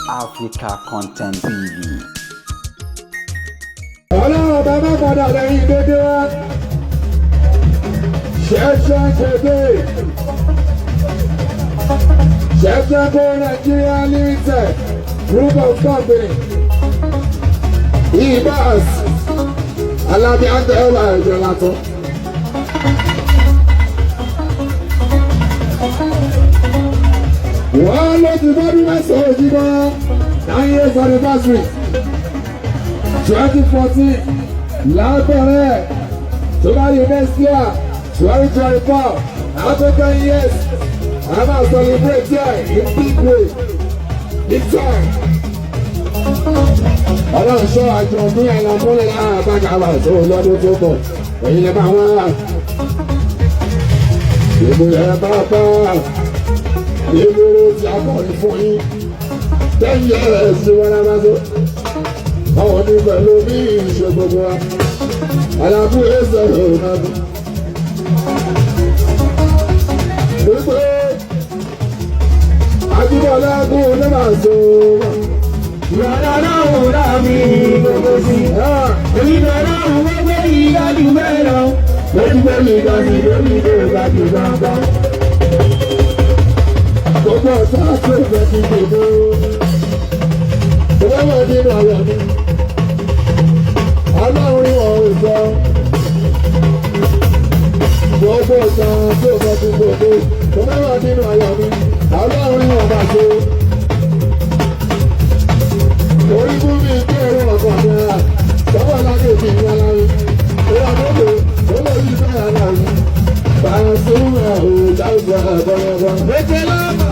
Africa Content TV. Ọlọ́run bàbá padà lẹ́yìn dédé wá. Ṣẹ́ṣẹ́ ṣẹ́dé. Ṣẹ́ṣẹ́ Nigeria Limited Group of Company. Ibas Alábí Àgbẹ̀wò ẹ̀jẹ̀ látọ̀. Wọ́n ló ti bọ́dún mẹ́sàn-án òjì mọ́ 9 years anniversary 2014 lábẹ́rẹ́ tó bá yẹ next year 2024, after 10 years, a máa celebrate here in big way, big time. Ọlọ́run sọ àjọ ọdún yẹn lọ fúnlẹ̀ láàbàkà wà tó lọ́dún tó bọ̀ èyí lè máa wá. Ìbúrẹ̀ bá bá ìbúrẹ̀ tí a kọ̀ ní fún yín 10 years tí wọ́n á máa tó àwọn ní pẹ̀lú bí ìṣe gbogbo wa alábú ẹsẹ̀ ònàdún. Wípé Ajíbọ̀lá kú ní màá so. Ìrọ̀lá náà rà mí gbogbo sí. Èmi náà wọ́n gbé ìdájú bẹ́ẹ̀ lọ. Lójú pé mi ga sí lórí ilé ìgbàjú gbangba. Gbogbo ọ̀sán àti ìfẹ́ ti gbogbo. Owó wọ̀ nínú ọ̀rọ̀ mi. Ọlọ́run rí wọn ò sọ. Gbogbo ọ̀sán àti ìfẹ́ ti gbogbo. Owó wọ̀ nínú ọ̀rọ̀ mi. Ọlọ́run rí wọn bá ṣe. Orí fún mi kí ẹ̀rọ ọkọ̀ mi rà. Sọ́wọ́ lágbègbè ìyá láyé. Ìyá mọ́tò ó lè rí bẹ́ẹ̀ láyé. Bàṣúmà ò jáwé àbọ̀yọ̀bọ̀. Ètè lọ́mọ.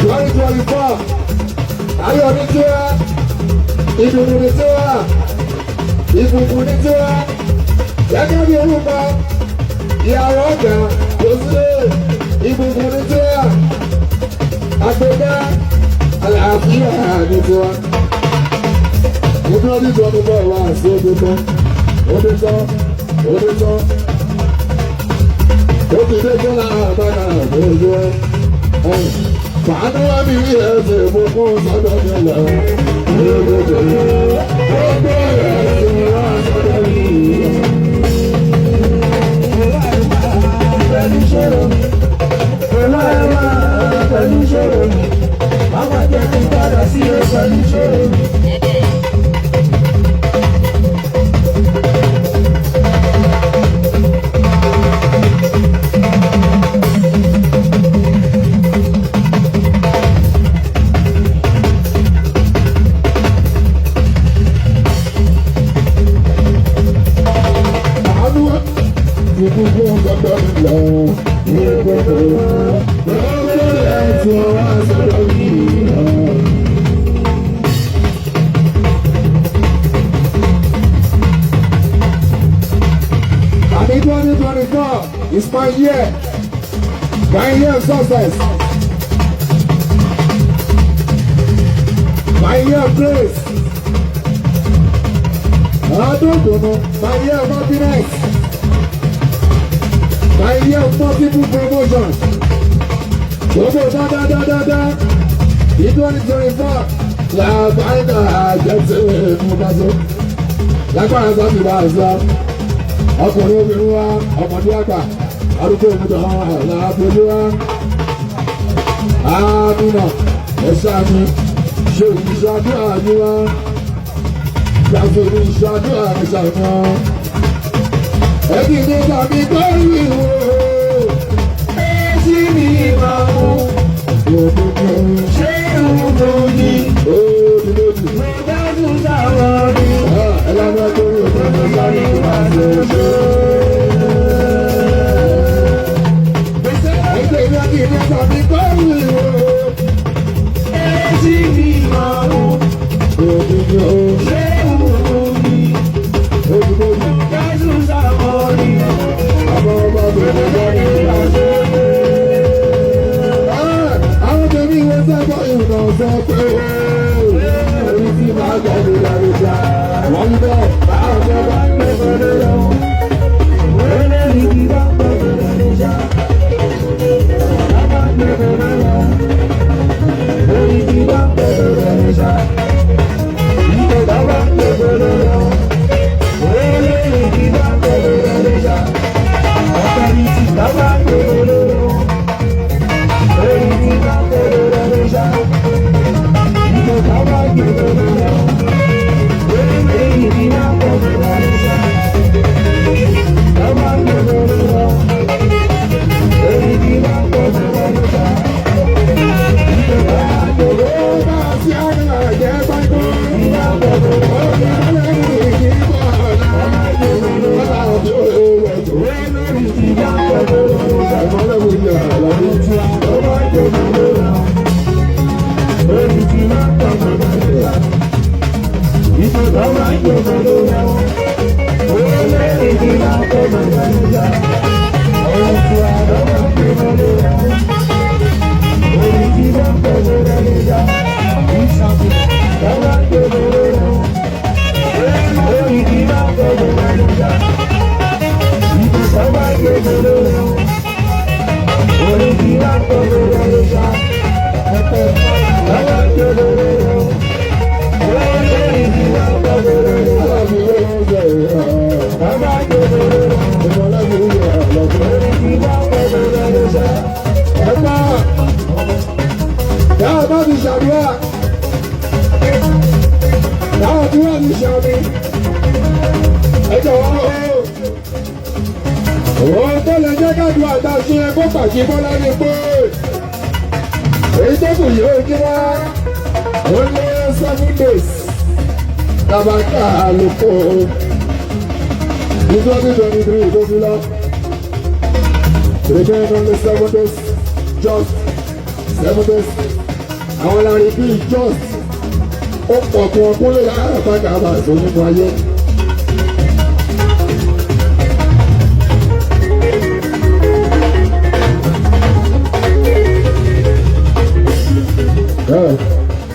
2024, ayọ̀ ní tiwa, ìdùnnú ní tiwa, ìbùkún ní tiwa, gẹ́gẹ́ bí orúkọ ìyàwó ọ̀gá kò sí ìbùkún ní tiwa, àgbẹ̀dá àlàáfíà ní tiwa. Ìdúró dídùn ọdún bọ̀ wá sí odò tán, odò tán, odò tán. Ó ti dé kí lára àbára àbójú ẹ. Fàánú wá mi rí ẹsẹ̀ ìbùkún sọ́dọ̀ mi lọ. Gbogbo ẹ̀sìn wá sọ́dọ̀ mi lọ. Pẹ̀lú ìṣòro mi. Pẹ̀lú ẹ̀rọ pẹ̀lú ìṣòro mi. Báwa jẹ́ kí n padà sí ẹ pẹ̀lú ìṣòro mi. Fàánú wá ìbùkún sọ́dọ̀ mi lọ. Gbogbo ẹ̀sìn wá sọ́dọ̀ mi lọ. Àní 2024 is my year. My year of success. My year of grace. Ọdún dùnú. My year of happiness. My year of multiple promotions. Gbogbo dáadáadáa. Ní 2024 làbáyé àjẹsẹ̀ mú bá so. Lágbára sọ́ọ̀tì bá a sọ. Ọkùnrin, obìnrin wa, ọmọdé, àgbà, arúgbó, ìmúdọ̀ làbójú wa. Àmìnà ẹ̀ṣá mi ṣe ìṣàdúrà mi wá. Gbàgbé ìṣàdúrà ẹ̀ṣá mi wá. Ẹbí mi tàbí kọ́rí ìwò. Èsì mi máa mú. Òdòdó. Ṣé ìwúwo ni? Òdòdó. Mo dájú sáwọn ni. Ẹlẹ́nu ẹgbẹ́ òdòdó sáré wá sí oṣù. Ẹgbẹ́ ìwádìí mi tàbí kọ́rí ìwò. Èsì mi máa mú. Òdòdó. Ṣé ìwúwo ni? Òdòdó. Mo dájú sáwọn ni. Àbọ̀ ọba bẹ̀rẹ̀ sáré wá sí oṣù. Àwọn tèmi wọ́n sábà ìrìnà sọ pé orí tí máa gbàgbé lárúgbà wọ́n ń bẹ̀ báwọn tó bá ń gbé pẹ̀lú lọ. Wẹ́lẹ́ ní kí bá gbọ́dọ̀ lè ṣá. Bàbá gbẹ̀gbẹ̀. gbogbo rẹ̀ ṣá. Àwọn gbogbo rẹ̀ lórí ìwà gbogbo rẹ̀. Aláàbí ló ń jẹ ìhà. Àwọn gbogbo rẹ̀ Ìmọ̀lẹ́bí ń jẹ àlọ́gbọ́n. lórí ìwà gbogbo rẹ̀ ṣá. Ẹ̀pá dáhùn bá ti ṣàdúrà. Dáhùn tí wọ́n ti ṣàmì. Ẹ jọ̀wọ́ o. Òun tó lè jẹ́ kádùn àtàṣe kó pàṣẹ bọ́lá ní pé èyí tó kù yóò jí wá ó lé 7 days tabaka àlùkò ní 2023 tó fi lọ. Remain only 7 days, just 7 days. Àwọn lárí bíi just ó pọ̀ kún ọkùnrin láàárọ̀ bá kà á nínú ayé.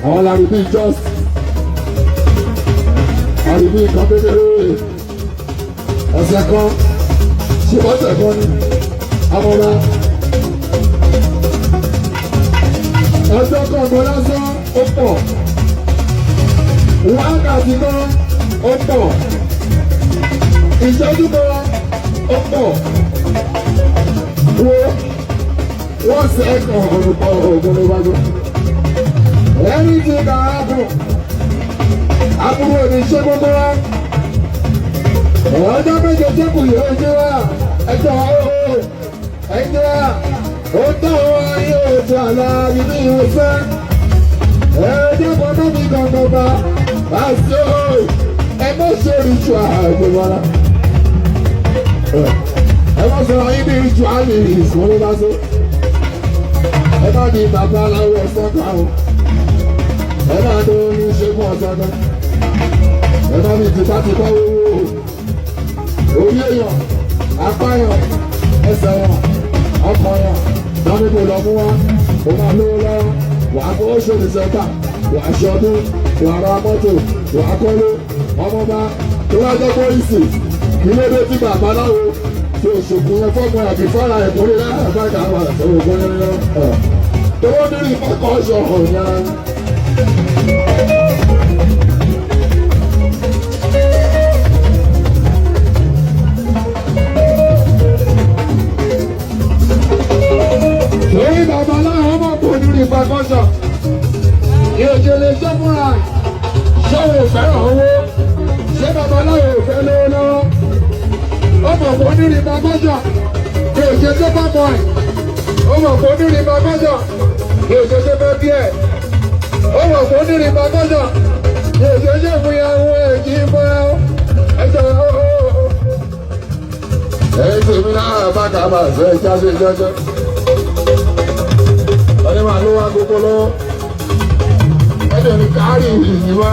Àwọn lárí bíi just lárí bíi kan kékeré ọ̀sẹ̀ kan ṣe ọ̀sẹ̀ kan ni amọ̀ra ọjọ́ kọ̀ọ̀kan lásán ó pọ̀, wákàtí kan ó pọ̀, ìṣẹ́jú kan ó pọ̀, wo wọ́n sẹ́kàn orúkọ ògùn ló bá gbọ́. Ẹni tí kà á kù àbúrò ní ṣé gbogbo wa ọjọ́ méje tó kù yóò jẹ́ wa ẹjọ́ ooo ẹjọ́ ó tó ayé òtún àlá nínú ìwòsàn ẹjọ́ kan tó fi gbọ̀ngàn bá bá sí ooo ẹ má ṣe ritual àgbẹ̀wọ̀lá, ẹ má sọ ayé ní ritual ìsúnlẹ̀ bá so, ẹ má di bàbá aláwọ̀ ọ̀sán kan o, ẹ má tó ní ṣẹ́gun ọ̀sán kan, ẹ má fi tipátipá wọ́wọ́ orí èèyàn, apá èèyàn, ẹsẹ̀ wọn, ọkọ̀ yàn lọ́ní kò lọ mú wá, ó máa lówó lọ́wọ́, wàá fowó ṣe dìsẹ́mbà, wàá ṣọdún, wàá ra mọ́tò, wàá kọ́lé. Ọmọọba tó wá jẹ́ pọ́lísì kí ló dé tí bàbá láwo tí òṣùkú yẹn fọ́ọ̀mù àbí fọ́ra ìkórè lára bá kà wà sọ̀rọ̀ ògùn yẹn lọ. Tó wọ́n ní ìfọkọ̀ ọ̀ṣọ́ ọ̀yà. Torí bàbá láwọn ọmọ kò ní ìfọkọ̀ṣọ́. Ìòjò lè ṣe fúnra ṣé òun fẹ́ràn owó? Ṣé babaláwo ò fẹ́ lówó lọ́wọ́? Ó mọ̀ kó ní ìfọkọ̀ṣọ́. Ìòjò tó bá mọ̀ ẹ̀. Ó mọ̀ kó ní ìfọkọ̀ṣọ́. Ìòjò tó bá bí ẹ̀. Ó mọ̀ kó ní ìfọkọ̀ṣọ́. Ìòjò ṣe fún ìyàwó ẹ̀ kì í fún ẹ. Ẹ jọ ó ó ó. Ẹ̀yin tèmi náà bá kà bá ṣe é jáde jọjọ. Ọdẹ máa ló wá gbogbo lọ́wọ́. Ẹ̀dẹ̀ ní kárì ìwà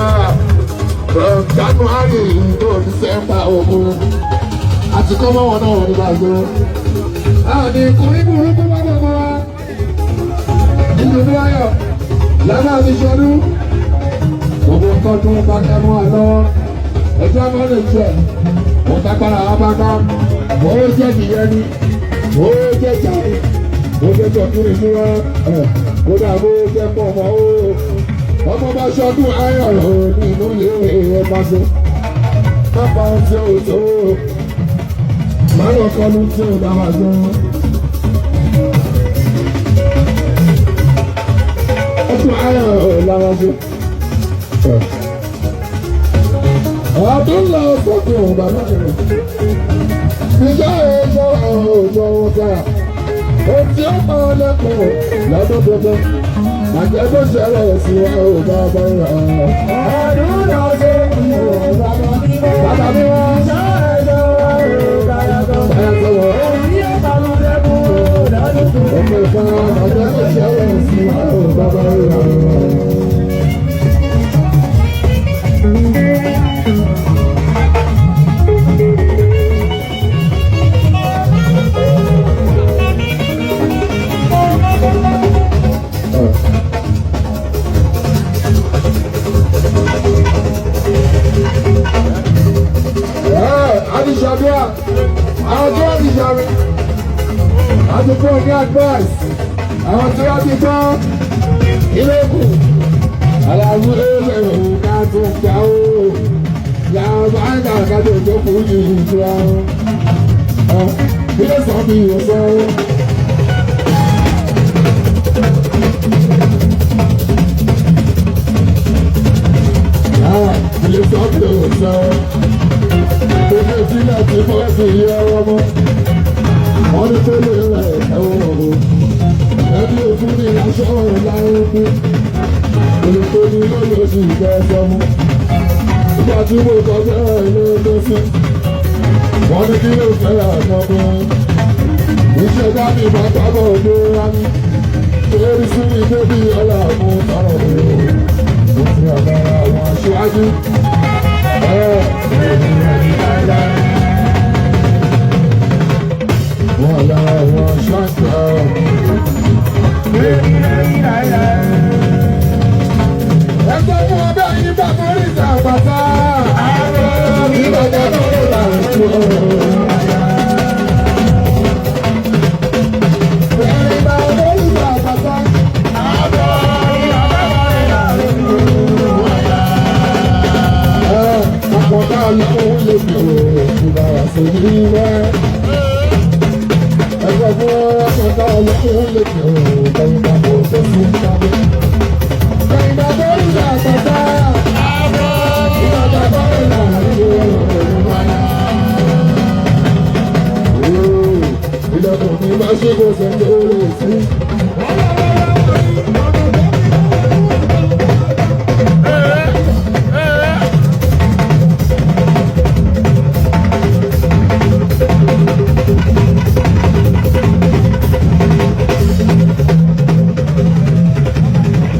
from January to December ogun. Àti kọ́mọ́ wọn náà wọ́n ní bàjẹ́. Àní ìkùnrin burúkú bá bọ̀ mọ́ wa. Ìdùnnú ayọ̀ lánàá ti ṣọdún. Gbogbo nǹkan tó ń bá ká mọ́ wa lọ́wọ́. Ẹjọ́ máa lè jẹ. Mo tápára wa bá ká. Mo jẹ́ ìyẹn ni. Mo jẹ́ jáde. Mo jẹ́ tọkùnrin fún wa. Kódà mo jẹ́ pọ̀ mọ́ o. Ọmọ bá ṣọdún ayọ̀ nínú ilé ẹ̀ bá ṣe. Pápá tí ó tó. Máa lọ kọlu tí ó dá wa jọ. Ọdún ayọ̀ lára ṣe. Ọdún lọ sókè òun bàbá rẹ̀. Ìjọ ẹ̀jọ̀ òjò wọn sára. Òtí ó pa ọlẹ́kùn lọ́dún tuntun. Àjẹ́ tó ṣẹlẹ̀ sí wa ò bá bá rà. Ọdún lọ sókè òun bàbá mi wá. Bàbá mi wá. Ìjọ ẹ̀jọ̀ òjò Bàbá sọ̀rọ̀. Òtí ó pa ọlẹ́kùn lọ́dún tuntun. Ọmọ ìfà àjẹ́ tó ṣẹlẹ̀ sí wa ò bá bá rà. Adishabia, àwọn tó wà ní ìṣàmì, àti fún ọ ní advice. Àwọn tí wọ́n ti tán ilé kù. Àlàfo ẹgbẹ̀rún ká tún gbà ó. Làwọn àgbà kájọ tó kù yìí ìtura. Ilé sọ mi ò sọ. Ilé sọ mi ò sọ. Gbogbo ìdílé ti fọ́ sí iye ọwọ́ mọ́. Wọ́n ní tó lè rẹ̀ ẹ̀wọ̀n o. Ẹbí òfin ní aṣọ láyé kú. Olùkọ́ni ló sì jẹ́ sọmú. Ìgbà tí mo kọ bẹ́ẹ̀ ló tó sí. Wọ́n ní kí ló fẹ́ àtọkùn. Iṣẹ́ dábì máa tábọ̀ òde rání. Torí sí mi débi ọlá mú tọrọ mi. Mo fi ọ̀gá àwọn aṣáájú. Wọ́n làwọn ṣáàtọ̀. Ẹgbẹ́ fún ọbẹ̀ yìí bá borí ìsàpàtà. Ìbàdàn tó là ń tó. Ẹ̀rín bá borí ìsàpàtà. Àpọ̀tá lọ́wọ́ lè fi òkú bàrà sí ní wẹ́. Ẹgbẹ́ fún àpọ̀tá lọ́wọ́ lè fi òkú bàrà sí ní wẹ́. Ẹ̀rín bá borí ìsàpàtà. Ìbàdàn tó là ń tó. Ìlẹ̀kùn mi máa ṣe kó ṣe tó lè sí.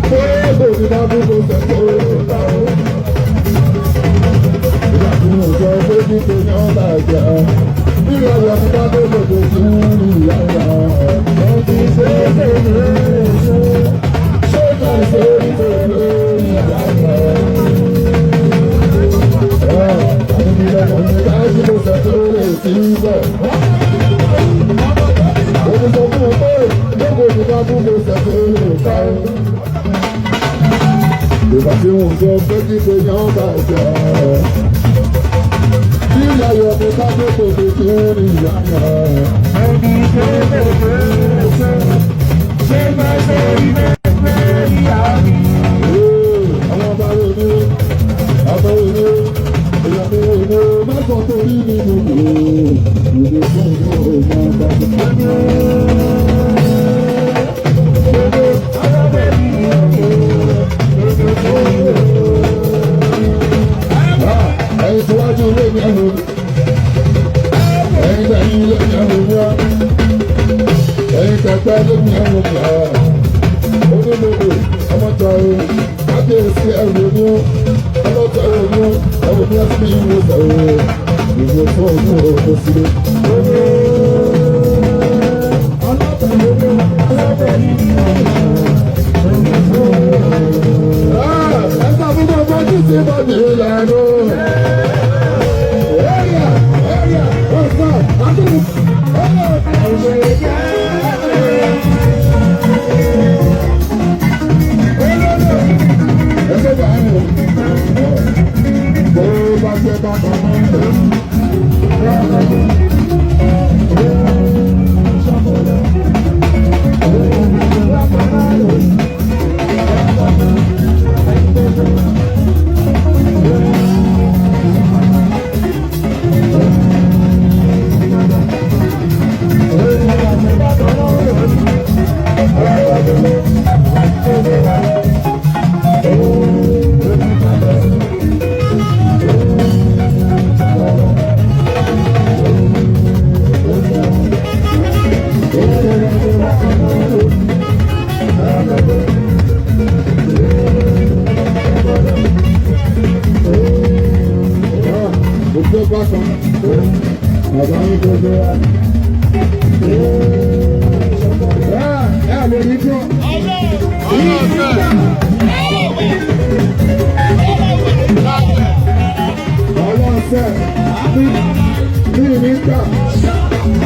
Kó ní bá bú kó ṣe tó lè bá o. Ìlẹ̀kùn ò sọ pé kíkó ní ọ̀bà jẹ́. Ìrọ̀lẹ́ mi bá tó lòdì sí ìyá ìyá. Mo ti ṣe é ṣe é ṣe. Ṣé kò ṣe é ṣe ìyá ìyá? Ìlẹ̀kùn mi bá ṣe kó ṣe tó lè sí bẹ̀. Mo ti sọ fún un pé lóko mi bá bú kó ṣe tó lè ká o. Ìgbà tí wọ́n sọ pé kíkó ní ọ̀bà jẹ́. Bí ìyàyọ̀ mi bá tó kò tó tó rí ìyá náà. Àwọn ọba rẹ̀ ní ọba rẹ̀ ní èèyàn mi rẹ̀ ní mẹ́sàn-án tó rí mi nù. Ìdè fún mi ò máa bá mi. Ẹyin tí wájú ilé mi ẹ̀rù ẹyin tẹ̀yìn ilé mi ẹ̀rù mi ọ́ ẹyin tẹ̀gbẹ́ ilé mi ẹ̀rù mi ọ́ onílòdò ọmọọ̀tọ̀ ẹ̀rù kábíyèsí ẹ̀rù mi ọ́ ọlọ́tọ̀ ẹ̀rù mi ọ́ ẹ̀rù mi ẹ̀sìn mi ìwò ẹ̀rù ìwò fún òun òkú sílé. Ẹ sọ fún gbogbo ojú tí mo ní ìlànà. Area, area, what's up? I'm doing. Gbogbo bákan, bàbá yín gbogbo wa. Ẹ ẹ lè rí dùn. Ọlọ́sẹ̀ bí mi gbà.